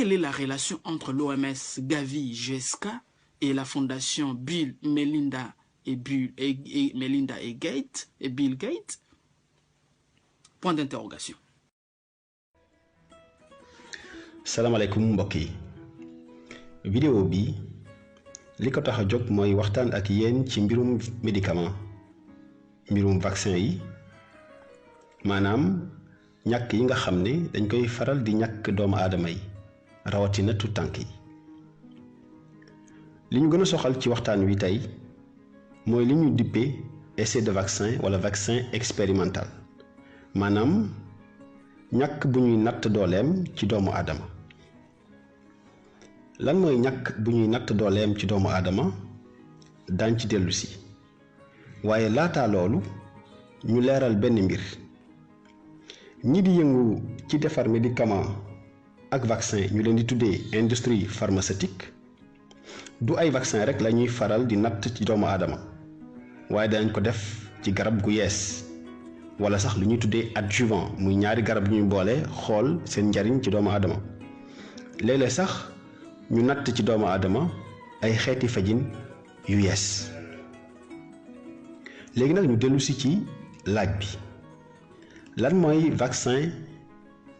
quelle est la relation entre l'OMS, Gavi, GSK et la fondation Bill, Melinda et Bill Gates? Point d'interrogation. Salam alaikum mbokk yi. Vidéo bi li ko tax a jóg mooy waxtaan ak yéen ci mbirum médicament, mbirum vaccin yi, maanaam ñàkk yi nga xam ne dañ koy faral di ñàkk doomu aadama yi rawatina tu tànk yi. li ñu gën a soxal ci waxtaan wi tey mooy li ñu dippee essai de vaccin wala vaccin expérimental, maanaam ñàkk bu ñuy natt dooleem ci doomu aadama. lan mooy ñàkk bu ñuy natt dooleem ci doomu aadama daañ ci dellu si waaye laataa loolu ñu leeral benn mbir. ñi di yëngu ci defar médicament ak vaccin ñu leen di tuddee industrie pharmaceutique du ay vaccin rek lañuy faral di natt ci doomu aadama waaye danañ ko def ci garab gu yees wala sax lu ñuy tuddee adjuvant, muy ñaari garab yu ñuy boole xool seen njariñ ci doomu aadama. léeg-léeg sax ñu natt ci doomu aadama ay xeeti fajin yu yees. léegi nag ñu dellu si ci laaj bi, lan mooy vaccin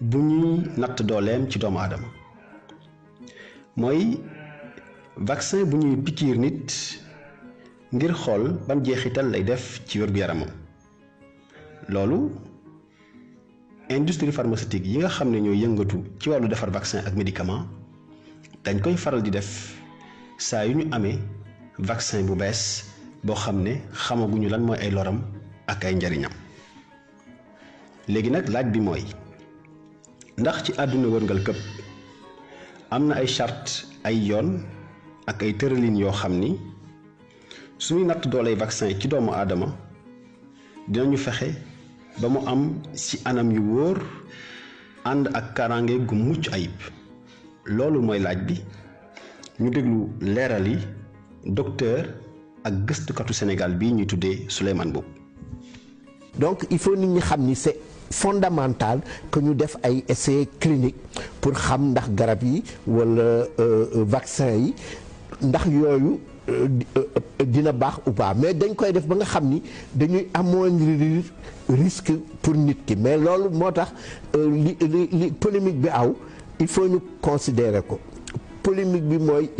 bu ñuy natt dooleem ci doomu aadama? mooy vaccin bu ñuy pikiir nit ngir xool ban jeexital lay def ci wér-gu-yaramam. loolu industrie pharmaceutique yi nga xam ne ñoo yëngatu ci wàllu defar vaccin ak médicament dañ koy faral di def saa yu ñu amee vaccin bu bees boo xam ne xamaguñu lan mooy ay loram ak ay njariñam. léegi nag laaj bi mooy ndax ci àdduna wërngal këpp am na ay charte, ay yoon ak ay tëralin yoo xam ni suñuy natt dooley vaccin ci doomu aadama dinañu fexe ba mu am ci anam yu wóor ànd ak kaaraange gu mucc ayib. loolu mooy laaj bi. ñu déglu leeral yi docteur ak gëstukatu Sénégal bii ñuy tuddee Souleymane Mboup. donc il faut nit ñi xam ni c'est fondamental que ñu def ay essais cliniques pour xam ndax garab yi wala vaccin yi ndax yooyu dina baax ou pas, mais dañ koy def ba nga xam ni dañuy amoindrir risque pour nit ki. mais loolu moo tax li polémique bi aw il faut ñu considérer ko. polémique bi mooy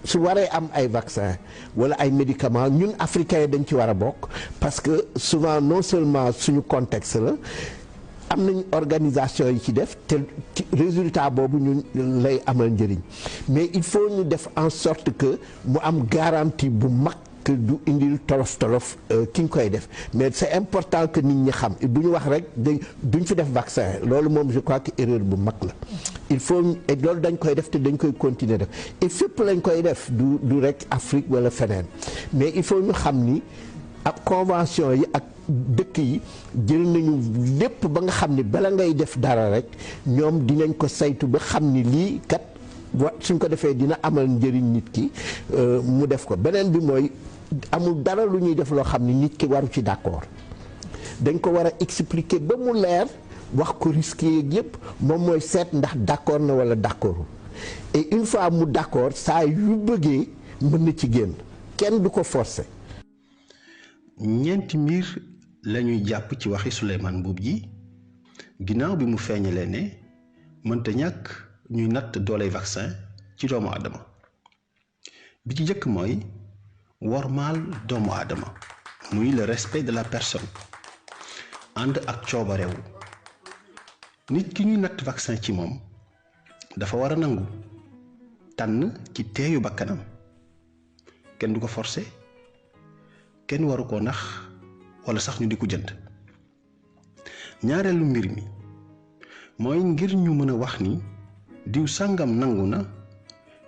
su waree am ay vaccin wala ay médicaments ñun africains dañ ci war a bokk, parce que souvent non seulement suñu contexte la, am nañ organisation yi ci def te résultat boobu ñun lay amal njëriñ, mais il faut ñu def en sorte que mu am garantie bu mag que du indil tolof ki nga koy def. mais c'est important que nit ñi xam, du ñu wax rek duñ fi def vaccin. loolu moom je crois que erreur bu mag la. il faut et loolu dañ koy def te dañ koy continuer def et fépp lañ koy def, du rek Afrique wala feneen. mais il faut ñu xam ni ak convention yi ak dëkk yi jël nañu lépp ba nga xam ni bala ngay def dara rek ñoom dinañ ko saytu ba xam ni lii kat suñ ko defee dina amal njëriñ nit ki mu def ko. beneen bi mooy amul dara lu ñuy def loo xam ni nit ki waru ci d'accord. dañ ko war a expliquer ba mu leer, wax ko risque yeeg yëpp, moom mooy seet ndax d'accord na wala d'accordul. et une fois mu d'accord, saa yu bëggee mën na ci génn, kenn du ko forcer. ñeenti mbir lañuy jàpp ci waxi Souleymane Mboup ji ginnaaw bi mu feeñalee ne mënta ñàkk ñuy natt dooley vaccin ci doomu aadama. bi ci jëkk mooy wormaal doomu aadama, muy le respect de la personne, ànd ak coobarewu. nit ki ñuy natt vaccin ci moom dafa war a nangu tànn ci teeyu bakkanam, kenn du ko forcer, kenn waru ko nax wala sax ñu di ko jënd. ñaareelu mbir mi mooy ngir ñu mën a wax ni diw sàngam nangu na,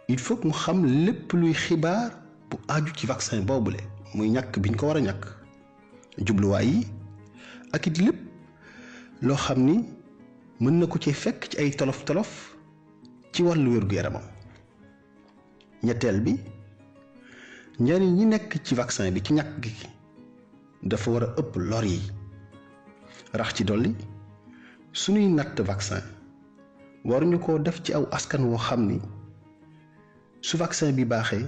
il faut que mu xam lépp luy xibaar bu aju ci vaccin boobule, muy ñàkk biñ ko war a ñàkk, jubluwaay yi ak it lépp loo xam ni mën na ko ci fekk ci ay tolof-tolof ci wàllu wér-gu-yaramam. ñetteel bi, njariñ ñi nekk ci vaccin bi ci ñàkk gi dafa war a ëpp lor yi. rax ci dolli, suñuy natt vaccin waruñu ko def ci aw askan woo xam ni su vaccin bi baaxee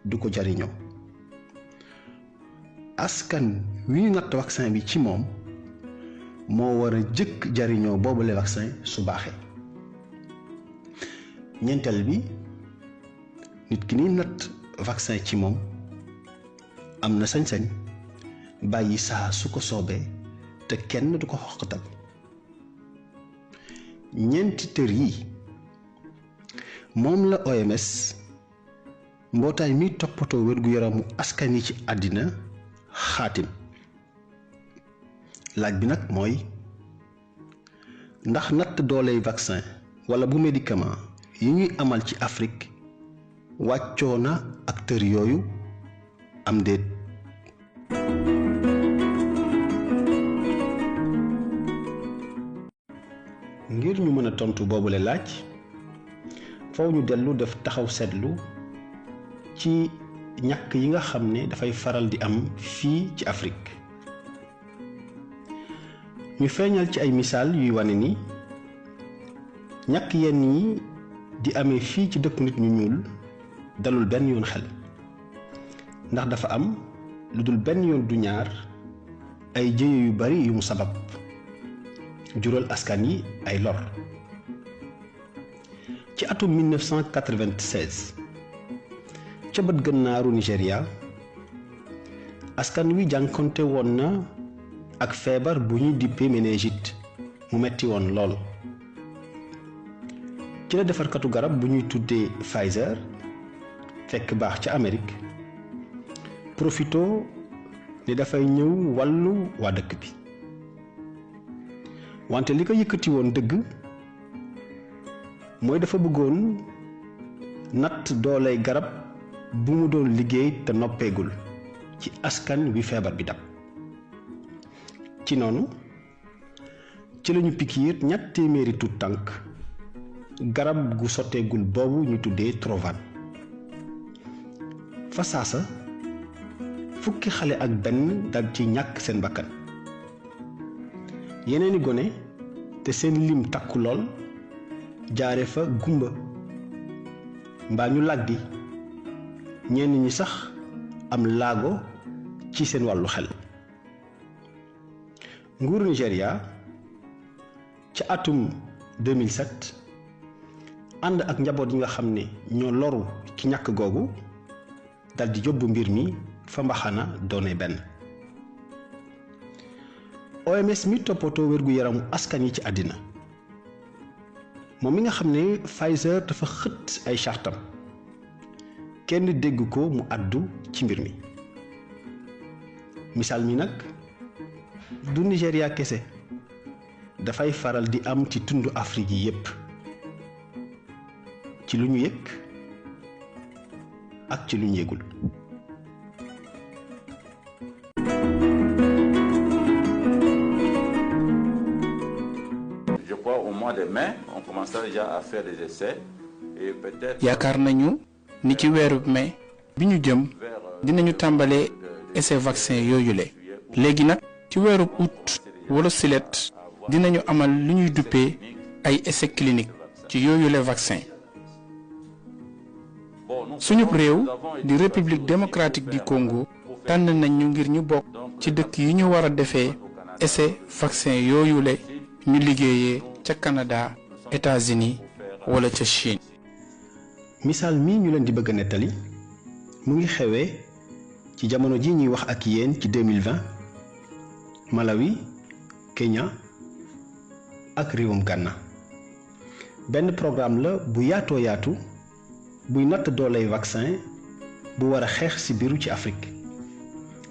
du ko jariñoo askan wi ñu natt vaccin bi ci moom moo war a jëkk jariñoo boobule vaccin su baaxee ñeenteel bi nit ki ni natt vaccin ci moom am na sañ-sañ bàyyi saa su ko soobee te kenn du ko xoqatal ñeenti tër yi moom la OMS mbootaay mi toppatoo wér-gu-yaramu askan yi ci àddina xaatim laaj bi nag mooy ndax natt dooley vaccin wala bu médicament yi ñuy amal ci Afrique wàccoo na ak tër yooyu am déet. ngir ñu mën a tontu boobule laaj faw ñu dellu def taxaw seetlu ci ñàkk yi nga xam ne dafay faral di am fii ci Afrique ñu feeñal ci ay misaal yuy wane ni ñàkk yenn yi di amee fii ci dëkku nit ñu ñuul dalul benn yoon xel ndax dafa am lu dul benn yoon du ñaar ay jëye yu bari yu mu sabab jural askan yi ay lor ci atum 1996 ca bët gànnaaru Nigéria askan wi jànkonte woon na ak feebar bu ñuy dippee méningite mu metti woon lool ci la defarkatu garab bu ñuy tuddee Pfizer fekk baax ca Amérique profito ne dafay ñëw wàllu waa dëkk bi wante li ko yëkkati woon dëgg mooy dafa bëggoon natt dooley garab bu mu doon liggéey te noppeegul ci askan wi feebar bi dab ci noonu ci lañu pikiir 200 tuut tànk garab gu sotteegul boobu ñu tuddee Trovan fa saasa fukki xale ak benn dal ci ñàkk seen bakkan yeneeni gone te seen lim takku lool jaare fa gumba mbaa ñu làggi ñenn ñi sax am laago ci seen wàllu xel nguuru Nigéria ca atum 2007 ànd ak njaboot yi nga xam ne ñoo loru ci ñàkk googu daldi yóbbu mbir mi fa mbaxana doone benn OMS mi toppatoo wér-gu-yaramu askan yi ci àddina moom mi nga xam ne Pfizer dafa xët ay chartam kenn dégg ko mu àddu ci mbir mi misaal mi nag du Nigéria kese dafay faral di am ci tundu Afrique yi yépp ci lu ñu yëg ak ci lu ñu yëgul yaakaar nañu ni ci weeru mai bi ñu jëm dinañu tàmbalee essai vaccin yooyule léegi nag ci weeru août wala silet dinañu amal lu ñuy duppee ay essai clinique ci yooyule vaccin suñu réew di République démocratique du Congo tànn nañu ngir ñu bokk ci dëkk yi ñu war a defee essai vaccin yooyule ñu liggéeyee ca Canada États-Unis wala ca Chine. misaal mii ñu leen di bëgg a nettali mu ngi xewee ci jamono ji ñuy wax ak yéen ci 2020 Malawi Kenya ak réewum Ghana benn programme la bu yaatoo yaatu buy natt dooley vaccin bu war a xeex ci biiru ci Afrique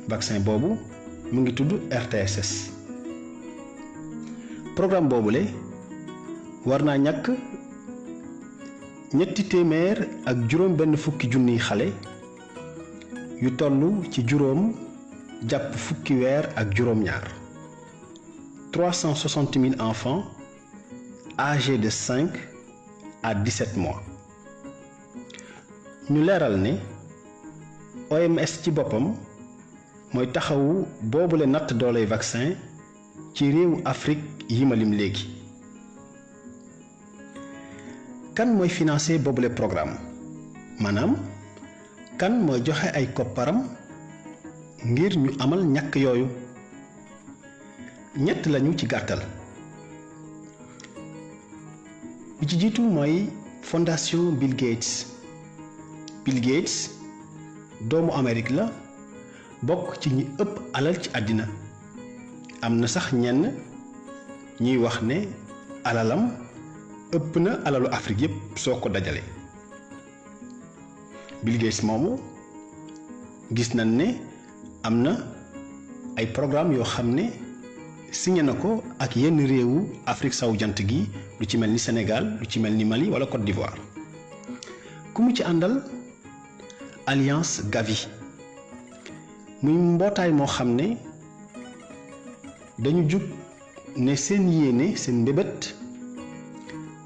vaccin boobu mu ngi tudd RTSS programme boobule war naa ñàkk 350 xale yu toll ci juróom jàpp fukki weer ak juróom-ñaar 360 000 enfants âgés de 5 à 17 mois ñu leeral ne OMS ci boppam mooy taxawu boobule natt dooley vaccin ci réewu Afrique yi ma lim léegi kan mooy financer boobule programme maanaam kan mooy joxe ay kopparam ngir ñu amal ñàkk yooyu. ñett lañu ci gàttal bi ci jiitu mooy fondation Bill Gates. Bill Gates doomu Amérique la bokk ci ñi ëpp alal ci àddina am na sax ñenn ñuy wax ne alalam ëpp na alalu Afrique yépp soo ko dajale. Bill Gates moomu gis nañ ne am na ay programme yoo xam ne signé na ko ak yenn réewu Afrique sowu jant gi lu ci mel ni Sénégal lu ci mel ni Mali wala Côte d'Ivoire. ku mu ci àndal Alliance Gavi muy mbootaay moo xam ne dañu jug ne seen yéene seen mbébét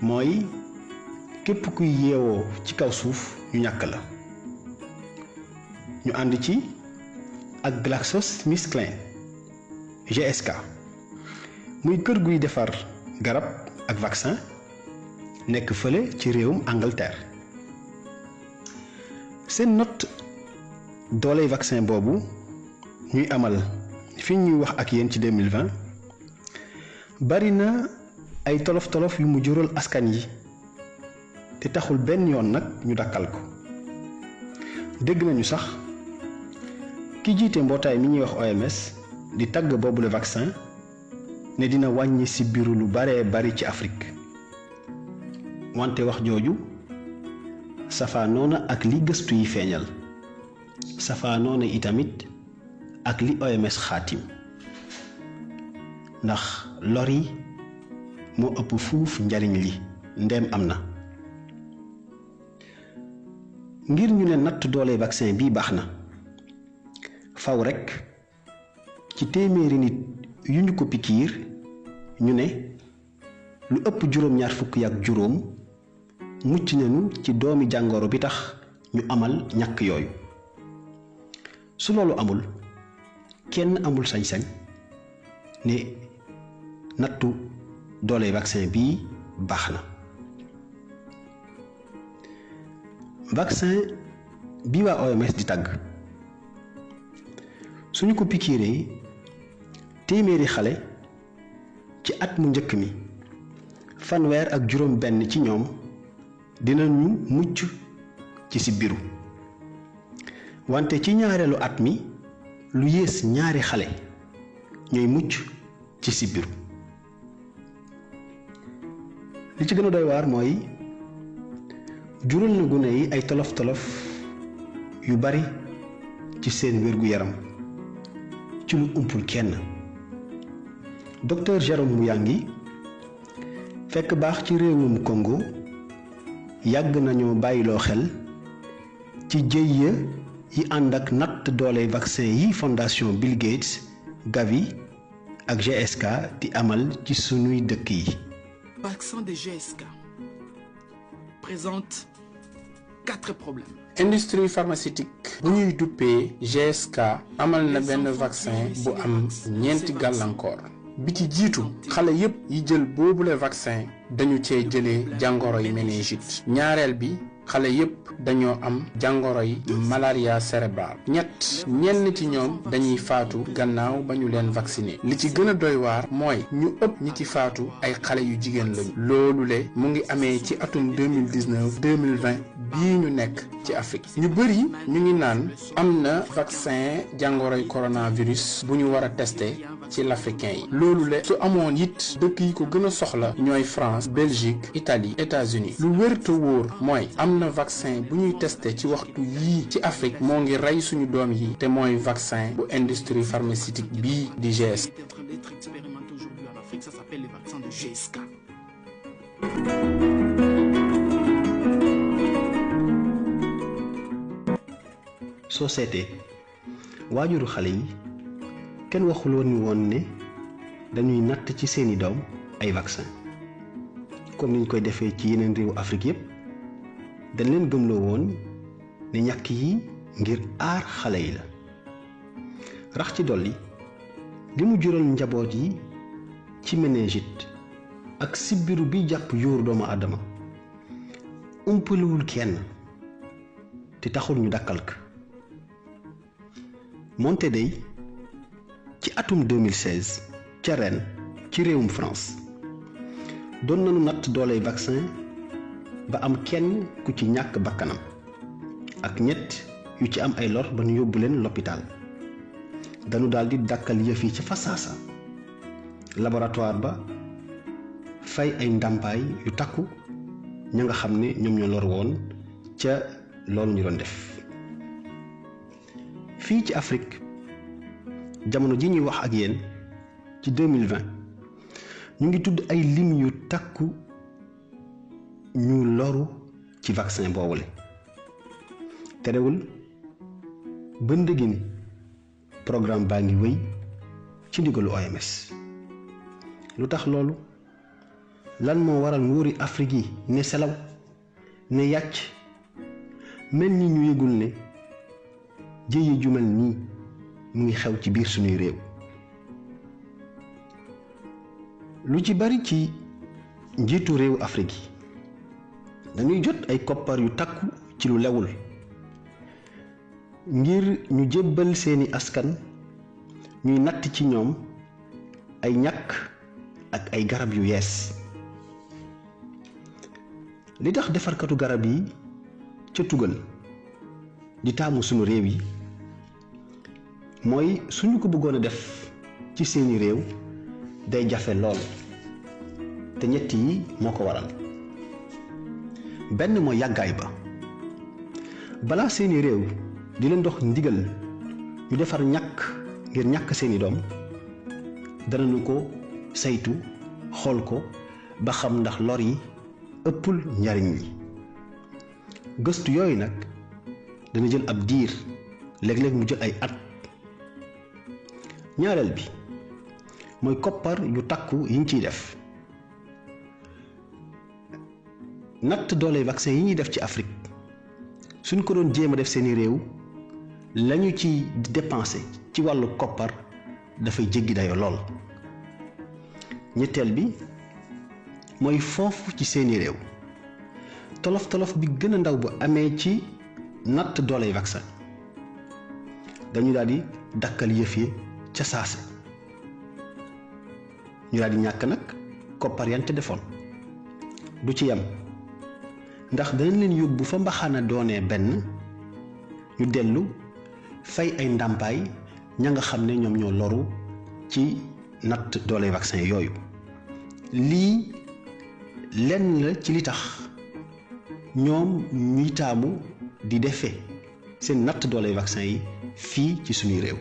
mooy képp kuy yeewoo ci kaw suuf ñu ñàkk la. ñu ànd ci ak GlaxoSmithKline GSK muy kër guy defar garab ak vaccin nekk fële ci réewum Angleterre. seen not dooley vaccin boobu ñuy amal fi ñuy wax ak yéen ci 2020 bari na ay tolof-tolof yu mu jural askan yi te taxul benn yoon nag ñu dakkal ko. dégg nañu sax ki jiite mbootaay mi ñuy wax OMS di tagg boobule vaccin ne dina wàññi sibiru lu baree bari ci Afrique wante wax jooju safaanoona ak li gëstu yi feeñal safaanoona itamit ak li OMS xaatim ndax lor yi moo ëpp fuuf njariñ li ndéem am na. ngir ñu ne natt doole vaccin bii baax na faw rekk ci téeméeri nit yu ñu ko pikiir ñu ne lu ëpp juróom-ñaar fukk ak juróom mucc nañu ci doomi jàngoro bi tax ñu amal ñàkk yooyu. su loolu amul kenn amul sañ-sañ ne nattu doole vaccin bii baax na. vaccin bi waa OMS di tàgg suñu ko pikiiree téeméeri xale ci at mu njëkk mi fanweer ak juróom benn ci ñoom dinañu mucc ci sibiru wante ci ñaareelu at mi lu yées ñaari xale ñooy mucc ci sibiru. li ci gën a doy waar mooy jural na gune yi ay tolof-tolof yu bari ci seen wér-gu-yaram ci lu umpul kenn. docteur Jérôme Muyangi fekk baax ci réewum Congo yàgg nañoo bàyyiloo xel ci jëye yi ànd ak natt doole vaccin yi fondation Bill Gates Gavi ak GSK di amal ci sunuy dëkk yi. vaccin de GSK présente 4 problèmes. industrie pharmaceutique bu ñuy duppee GSK amal na benn vaccin bu am ñeenti gàllankoor. bi ci jiitu xale yépp yi jël boobule vaccin dañu cee jëlee jàngoro yi méningite. ñaareel bi xale yépp dañoo am jàngoro yi malaria cérébrale. ñenn ci ñoom dañuy faatu gannaaw ba ñu leen vacciner. li ci gën a doy waar mooy ñu ëpp ñi ci faatu ay xale yu jigéen lañu. loolu le mu ngi amee ci atum 2019 2020 bii ñu nekk ci Afrique. ñu bëri ñu ngi naan am na vaccin jàngoroy coronavirus bu ñu war a tester ci l'africain yi. loolu le su amoon it dëkk yi ko gën a soxla ñooy France Belgique Italie États-Unis. lu wér te wóor mooy am na vaccin bu ñuy testé ci waxtu yii ci Afrique moo ngi rey suñu doom yi te mooy vaccin bu industrie pharmaceutique bii di GSK. Ça s'appelle les vaccins de GSK. soo seetee waajuru xale yi kenn waxul woon ne dañuy natt ci seeni doom ay vaccin comme niñ koy defee ci yeneen réewu Afrique yépp dañ leen gëmloo woon ne ñàkk yi ngir aar xale yi la. rax ci dolli li mu jural njaboot yi ci méningite ak sibiru bi jàpp yuur doomu aadama umpalewul kenn te taxul ñu dakkal ko moonte day ci atum 2016 ca ren ci réewum France doon nañu natt dooley vaccin ba am kenn ku ci ñàkk bakkanam ak ñett yu ci am ay lor ba ñu yóbbu leen l'hôpital dañu daldi dakkal yëf yi ci fasaasa laboratoire ba fay ay ndàmpaay yu takku ña nga xam ne ñoom ñoo lor woon ca loolu ñu doon def fii ci Afrique jamono ji ñuy wax ak yéen ci 2020 ñu ngi tudd ay lim yu takku ñu loru ci vaccin boobule terewul ba ndëgini programme baa ngi wéy ci ndigalu OMS lu tax loolu lan moo waral nguuri Afrique yi ne selaw ne yàcc mel ni ñu yëgul ne jëye ju mel nii mu ngi xew ci biir suñuy réew lu ci bari ci njiitu réew Afrique yi dañuy jot ay koppar yu takku ci lu lewul ngir ñu jébbal seeni askan ñuy natt ci ñoom ay ñàkk ak ay garab yu yees li tax defarkatu garab yi ca tugal di taamu sunu réew yi mooy suñu ko bëggoon a def ci seeni réew day jafe lool te ñett yi moo ko waral benn mooy yàggaay ba balaa seeni réew di leen dox ndigal ñu defar ñàkk ngir ñàkk seeni doom danañu ko saytu xool ko ba xam ndax lor yi ëppul njariñ li gëstu yooyu nag dana jël ab diir léeg-léeg mu jël ay at ñaareel bi mooy koppar yu takku yiñ ciy def natt doole vaccin yi ñuy def ci Afrique suñ ko doon jéem a def seeni réew lañu ci dépenser ci wàllu koppar dafay jéggi dayo lool ñetteel bi mooy foofu ci seeni réew tolof-tolof bi gën a ndaw bu amee ci natt dooley vaccin dañu daal di dakkal yëf yi ca saase ñu daal di ñàkk nag koppar yante defoon du ci yem ndax danañ leen yóbbu fa mbaxana doonee benn ñu dellu fay ay ndàmpaay ña nga xam ne ñoom ñoo loru ci natt dooley vaccin yooyu lii lenn la ci li tax ñoom ñuy taamu di defee seen natt dooley vaccin yi fii ci suñuy réew.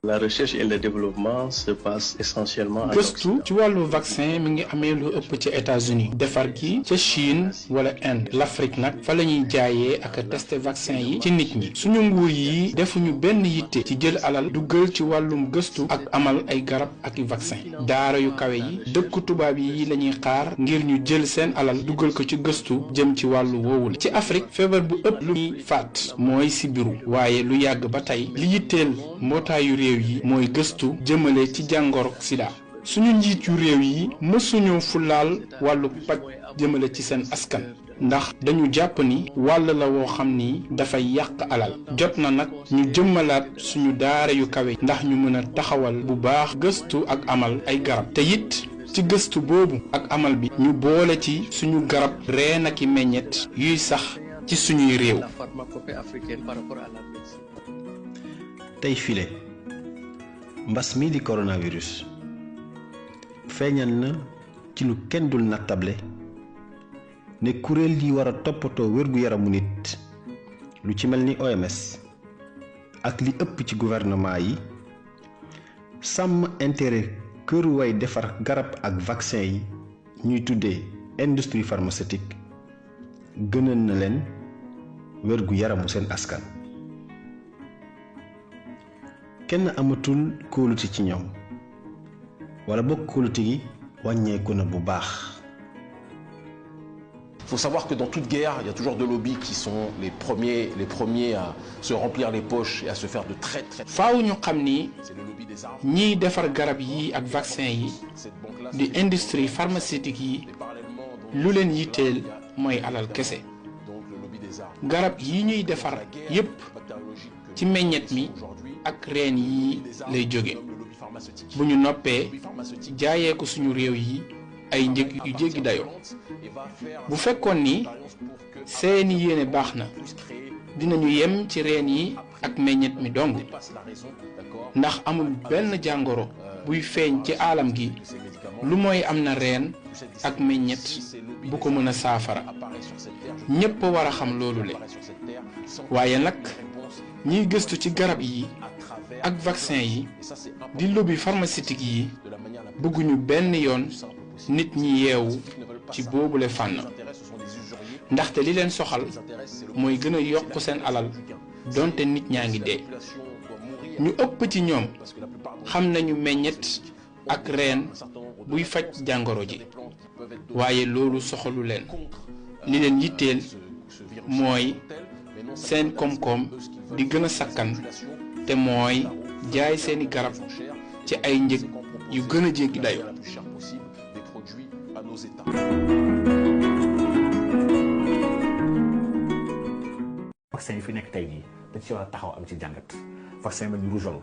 La recherche et le développement se passe essentiellement. gëstu ci wàllu vaccin mi ngi amee lu ëpp ci États-Unis defar gi ca Chine wala Inde l'Afrique nag fa la ñuy jaayee ak tester vaccin yi ci nit ñi suñu nguur yi defuñu benn yitte ci jël alal duggal ci wàllum gëstu ak amal ay garab ak vaccin daara yu kawe yi dëkku tubaab yi la ñuy xaar ngir ñu jël seen alal duggal ko ci gëstu jëm ci wàllu woowule ci Afrique feebar bu ëpp lu ñuy faat mooy sibiru waaye lu yàgg ba tey li yitteel mbootaayu réew yi mooy gëstu jëmale ci jàngoro sida suñu njiit yu réew yi mësuñu fulaal wàllu paj jëmale ci seen askan ndax dañu jàpp ni wàll la woo xam ni dafay yàq alal jot na nag ñu jëmmalaat suñu daara yu kawe ndax ñu mën a taxawal bu baax gëstu ak amal ay garab te it ci gëstu boobu ak amal bi ñu boole ci suñu garab reen ak i meññet yuy sax ci suñuy réew. tey file mbas mi di coronavirus feeñal na ci lu kenn dul nattable ne kuréel yi war a toppatoo wér-gu-yaramu nit lu ci mel ni OMS ak li ëpp ci gouvernement yi sàmm intérêt kër way defar garab ak vaccin yi ñuy tuddee industrie pharmaceutique gënal na leen wér-gu-yaramu seen askan kenn amatul kóolute ci ñoom wala bokk kóolute gi wàññeeku na bu baax. Il faut savoir que dans toute guerre, il y a toujours deux lobbies qui sont les premiers à se remplir les poches et à se faire de très. faaw ñu xam ni C'est le lobby des armes. ñiy defar garab yi ak vaccin yi Cette banque-là, di industrie pharmaceutique yi lu leen yitteel mooy alal kese. donc le lobby des armes. garab yi ñuy defar yépp ci meññet mi ak reen yi lay jóge bu ñu noppee jaayee ko suñu réew yi ay njëg yu jéggi dayoo. bu fekkoon ni seeni yéene baax na dinañu yem ci reen yi ak meññet mi dong ndax amul benn jàngoro buy feeñ ci aalam gi lu mooy am na reen ak meññet bu ko mën a saafara ñépp war a xam loolu le waaye nag ñiy gëstu ci garab yi ak vaccin yi di lobby pharmaceutique yi bëgguñu benn yoon nit ñi yeewu ci boobule fànn ndaxte li leen soxal mooy gën a yokk seen alal donte nit ñaa ngi dee ñu ëpp ci ñoom xam nañu meññet ak reen buy faj jàngoro ji waaye loolu soxalu leen li leen yitteel mooy seen koom-koom di gën a sakkan te mooy jaay seeni garab ci ay njëg yu gën a jéggi dayoo. vaccin yi fi nekk tey jii dañ ci war a taxaw am ci jàngat vaccin yu mel ni rougeole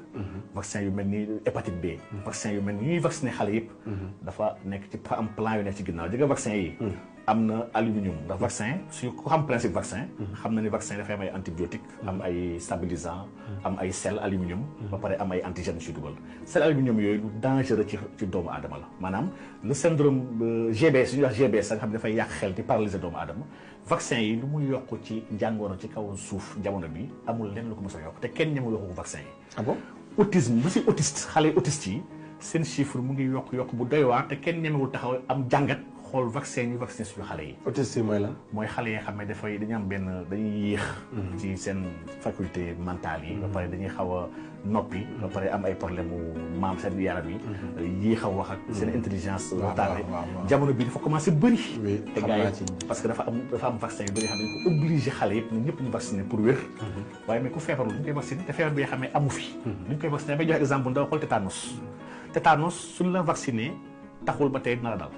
vaccin yu mel ni hépatite B vaccin yu mel ni ñuy vacciné xale yëpp dafa nekk ci am plan yu nekk ci ginnaaw jëga vaccin yi am na aluminium ndax vaccin suñu ko xam principe vaccin xam na ni vaccin dafay am ay antibiotique am ay stabilisant am ay sel aluminium ba pare am ay antigène ci dugal sel aluminium yooyu lu dangereux ci doomu aadama la maanaam le syndrome GBS suñuy wax GBS nga xam ne dafay yàq xel di paralyser doomu aadama vaccin yi lu muy yokk ci njàngoro ci kaw suuf jamono bi amul lenn lu ko mës a yokk te kenn ñemul yokku vaccin yi. ah bon autisme ba si autiste xale autiste yi seen chiffre mu ngi yokk bu doy waar te kenn ñemewul taxaw am jàngat xool vaccin yi vaccin suñu xale yi. autisme yi mooy lan. mooy xale yi nga xam ne dañuy am dañuy yéex. ci seen faculté mentale yi. ba pare dañuy xaw a noppi. ba pare am ay problème mu maam seen yaram yi. yéex a wax ak seen intelligence. retardée jamono bi dafa commencé bëri. te gars yi parce que dafa am vaccin yu bëri xam ne dañ ko obligé xale yëpp ñun ñëpp ñu vacciné pour wér. waaye mais ku feebarul ñu koy vacciné te feebar bi nga xam ne amu fi. ñu koy vacciné bay joxe exemple ndaw xool tétanos. tétanos suñ la vacciné taxul ba tey dina la dal.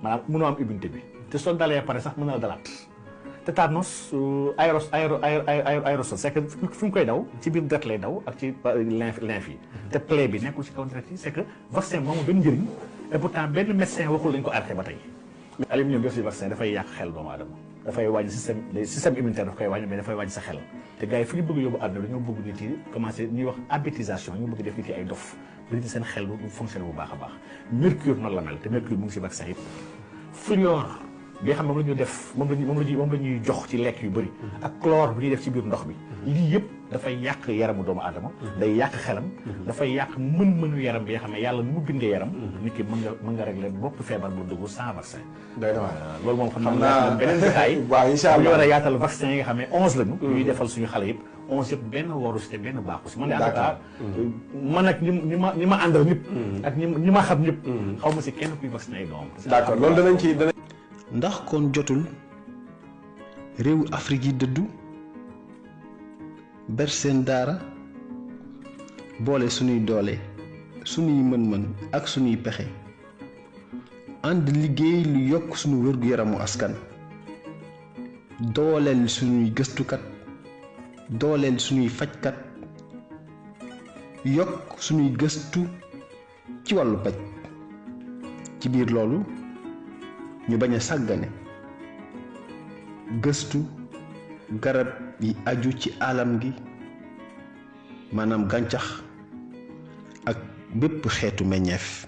maanaam mënoo am immunité bi te soo dalee pare sax mën na la dalaat tétanos aérosol c'est que fu mu koy daw ci biir deret lay daw ak ci lymphe yi te plaie bi nekkul ci kaw deret yi c'est que vaccin moomu benn njëriñ et pourtant benn médecin waxul lañ ko arrêté ba tey aluminium bi aussi vaccin dafay yàq xel doomu aadama dafay wàññi système immunitaire daf koy wàññi mais dafay wàññi sa xel te gars yi fi ñu bëgg yóbbu àdduna dañoo bëgg nit yi commencé ñuy wax abétisation ñu bëgg def nit yi ay dof ba nit seen xel bu fonctionné bu baax a baax mercure noonu la mel te mercure mu ngi si vaccin yëpp fluor bi nga xam ne moom la ñuy def moom la ñuy jox ci lekk yu bëri ak chlore bu ñuy def ci biir ndox bi lii yëpp dafay yàq yaramu doomu aadama day yàq xelam dafay yàq mën-mënu yaram bi nga xam ne yàlla nu mu bindee yaram nit ki mën nga régler bopp feebar bu dugg sans vaccin loolu moom xam naa beneen détail waaw incha allah bu ñu war a yaatal vaccin yi nga xam ne 11 lañu ñuy defal suñu xale yëpp 11 yëpp benn waru si te benn baaxu si man en tout cas man ak ñi ma àndal ñëpp ak ñi ma xam ñëpp xaw ma si kenn kuy vacciné ay doom d'accord loolu danañ ci ndax kon jotul réewu Afrique yi dëddu ber seen daara boole suñuy doole suñuy mën-mën ak suñuy pexe ànd liggéey lu yokk suñu wér-gu-yaramu askan dooleel suñuy gëstukat dooleel suñuy fajkat yokk suñuy gëstu ci wàllu paj ci biir loolu ñu bañ a sàggane gëstu garab yi aju ci alam gi maanaam gàncax ak bépp xeetu meññeef